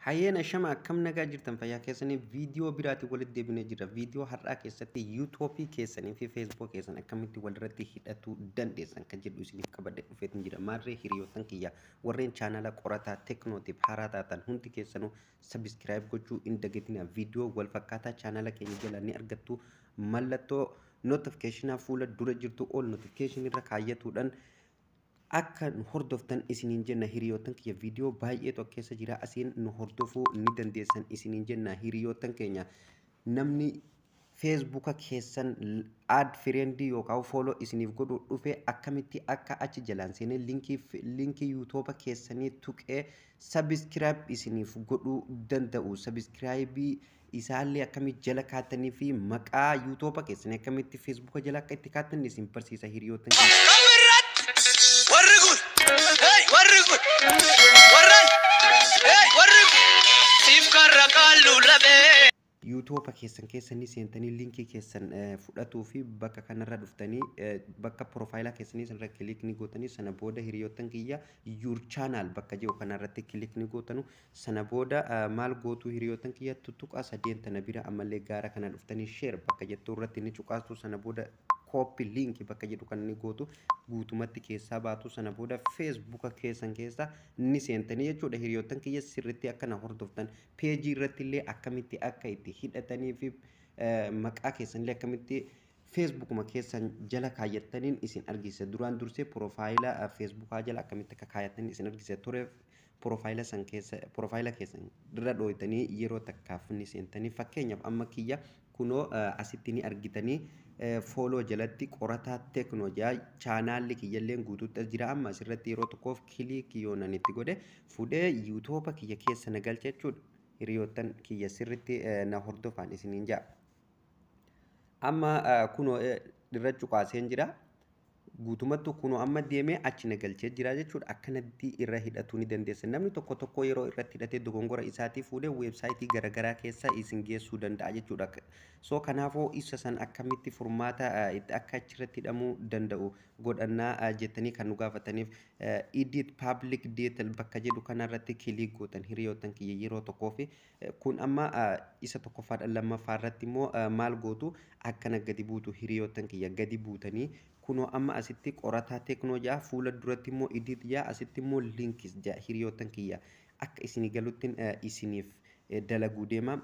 Hayyeen ashama, akkam nagaa jirtan? Fayyaa keessanii? Viidiyoo biraatiin walitti deebinee jira. Viidiyoo har'aa keessatti YouTube keessanii fi Facebook keessan akkamitti walirratti hidhatuu dandeessan kan jedhu isiniif qabadhee dhufeetin jira. Maarree hiriyoottan kiyya, warreen chaanala Qorataa Teknootiif haaraa taatan hundi keessanuu subscribe gochuu hin dagatinaa. Viidiyoo wal fakkaataa chaanala keenya jala ni argattu. Mallattoo notificationaa fuula dura jirtu ol notification irra kaayyatuudhaan akka nu hordoftan isiniin jenna. Hiriyoottan kiyya, viidiyoo baay'eetu keessa jira, asiin nu hordofuu ni dandeessan isiniin jenna. Hiriyoottan keenya, namni Facebooka keessan add friendii yookaan follow isiniif godhu dhufe akkamitti akka achi jalaan seenee linkii YouTubea keessanii tuqee subscribe isiniif godhuu danda'u, subscribeii isaallee akkamitti jala kaatanii fi maqaa YouTubea keessanii akkamitti Facebooka jala akka itti kaatan isin barsiisa, hiriyoottan keenya. Warri kun, hey, warri kun, warran, hey, warri kun, siif karra qaallu labee. YouTubea keessan keessanii seentanii linkii keessan fudhatuu fi bakka kanarra dhuftanii bakka profilea keessanii sanarra click ni gootanii. Sana booda, hiriyoottan kiyya, your channel bakka jiru kanarratti click ni gootanu. Sana booda maal gootu, hiriyoottan kiyya? Tuttuqaa sadeen tana bira ammallee gaara kana dhuftanii share bakka jettu irratti ni cuqaastu. Sana booda copy link bakka jedhu kan ni gootu, guutumatti keessaa baatu. Sana booda Facebooka keessan keessa ni seentanii jechuudha. Hiriyoottan kiyya, sirriitti akka na hordoftan, pageii irratti illee akkamitti akka itti hidhatanii fi maqaa keessan illee akkamitti Facebookuma keessan jala kaayyattaniin isin argisiisa. Duraan dursee profilea Facebookaa jala akkamitti akka kaayyatanii isin argisiisa ture. Profilea san keessa, profilea keessan irra dhooytanii yeroo takkaaf ni seentanii. Fakkeenyaaf amma kiyya kunoo asitti ni argitanii, follow jalatti Qorataa Teknoojaa chaanaalli kiyyalleen guutuutti as jira. Amma asirratti yeroo tokkoof click yoonan itti godhe, fuudhee YouTubea kiyya keessa na galcha jechuudha. Hiriyoottan kiyya, sirritti na hordofaan isiniin ja'a. Amma kunoo irra cuqaaseen jira. Guutumattu kunoo amma deemee achi na galchee jira jechuudha. Akkanatti irra hidhatuu ni dandeessa. Namni tokko tokko yeroo irratti hidhatee dogongora isaatii fuudhee websiteii garaagaraa keessa isin geessuu danda'a jechuudha. So kanaafuu isa san akkamitti furmaata itti akka achirratti hidhamuu danda'u godhannaa jettanii kan nu gaafataniif, edit public detail bakka jedhu kanarratti click gootan, hiriyoottan kiyya, yeroo tokkoo fi kun amma isa tokkoffaadha. Lammaffaa irratti immoo maal gootu? Akkana gadi buutu, hiriyoottan kiyya. Gadi buutanii kunoo amma asitti Qorataa Teknoo ja'a, fuula duratti immoo edit ja'a, asitti immoo links ja'a. Hiriyoottan kiyya, akka isinii galuttiin isiniif dalaguu deema.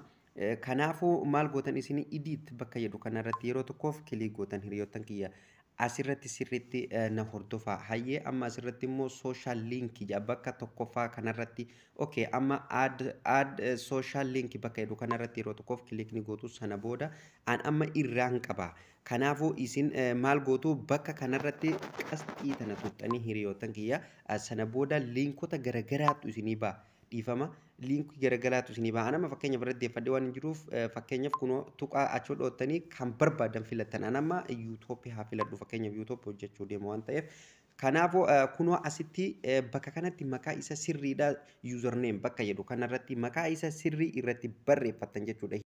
Kanaafuu maal gootan isinii? Edit bakka jedhu kanarratti yeroo tokkoof click gootan. Hiriyoottan kiyya, asirratti sirriitti na hordofaa. Hayyee, amma asirratti immoo social link jedha bakka tokkoffaa kanarratti. Okay, amma add social link bakka jedhu kanarratti yeroo tokkoof click ni gootu. Sana booda an amma irraan qaba. Kanaafuu isin maal gootu? Bakka kanarratti qasxii tana tuqxanii, hiriyoottan kiyya. Sana booda linkota garagaraatu isinii ba'a. Dhiifama, linkii garagaraatu isinii ba'a. Anama fakkeenyaaf irratti deeffadhee waan hin jiruuf, fakkeenyaaf kunoo tuqaa achoo dhoottanii kan barbaadan filattan. Anama YouTubeii haa filadhu, fakkeenyaaf YouTubeii hojjechuu deema waan ta'eef. Kanaafuu kunoo asitti bakka kanatti maqaa isa sirriidha, username bakka jedhu kanarratti maqaa isa sirrii irratti barreeffattan jechuudha.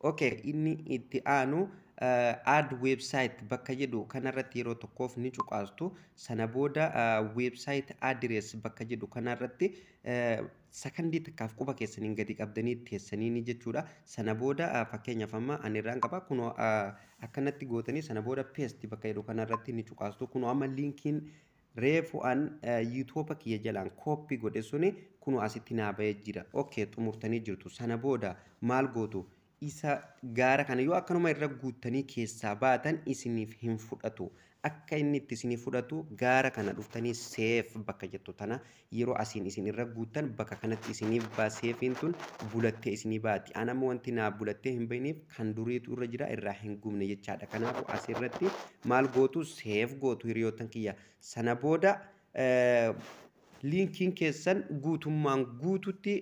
Okay, inni itti aanu add website bakka jedhu kanarratti yeroo tokkoof ni cuqaastu. Sana booda website address bakka jedhu kanarratti sakandii takkaaf quba keessaniin gadi qabdanii teessanii ni jechuudha. Sana booda fakkeenyaaf amma ani irraan qaba, kunoo akkanatti gootanii sana booda paste bakka jedhu kanarratti ni cuqaastu. Kunoo amma linkiin reefu an YouTubea kiyya jalaan copy godhe suni kunoo asitti naa bahee jira. Okay, xumurtanii jirtu. Sana booda maal gootu? Isa gaara kana yoo akkanuma irra guuttanii keessaa baatan isiniif hin fudhatu. Akka inni itti isiniif fudhatu gaara kana dhuftanii save bakka jettu tana yeroo asiin isin irra guuttan bakka kanatti isiniif baa, saveiin tun bulattee isinii baati. An amma wanti naa bulattee hin bahiniif kan duriitu irra jira, irraa hin gubne jechaadha. Kanaafuu asirratti maal gootu? Save gootu, hiriyoottan kiyya. Sana booda linkiin keessan guutummaan guututti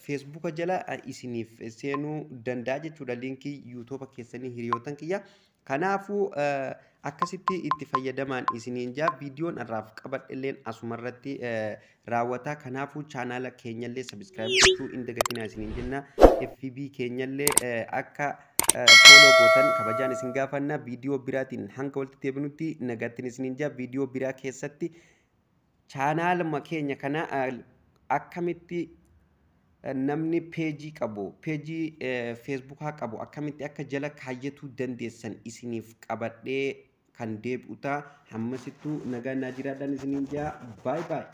Facebooka jala isiniif seenuu danda'a jechuudha, linkii YouTubea keessanii, hiriyoottan kiyya. Kanaafuu akkasitti itti fayyadamaan isiniin jaa. Viidiyoon irraaf qabadhe asumarratti raawwata. Kanaafuu chaanaala keenyallee subscribe gochuu hin dagatinaa isiniin jenna. FB keenyallee akka follow gootan kabajaan isin gaafanna. Viidiyoo biraatiin hanga walitti deebinutti nagaattiin isiniin jaa. Viidiyoo biraa keessatti chaanaaluma keenya kana akkamitti namni peejii qabu, peejii feesbuukaa qabu akkamitti akka jala kaayyatuu dandeessan isiniif qabadhee kan deebi'u ta'a. Hammasittuu nagaa naa jiraadhaan isiniin jaa. Baay baay.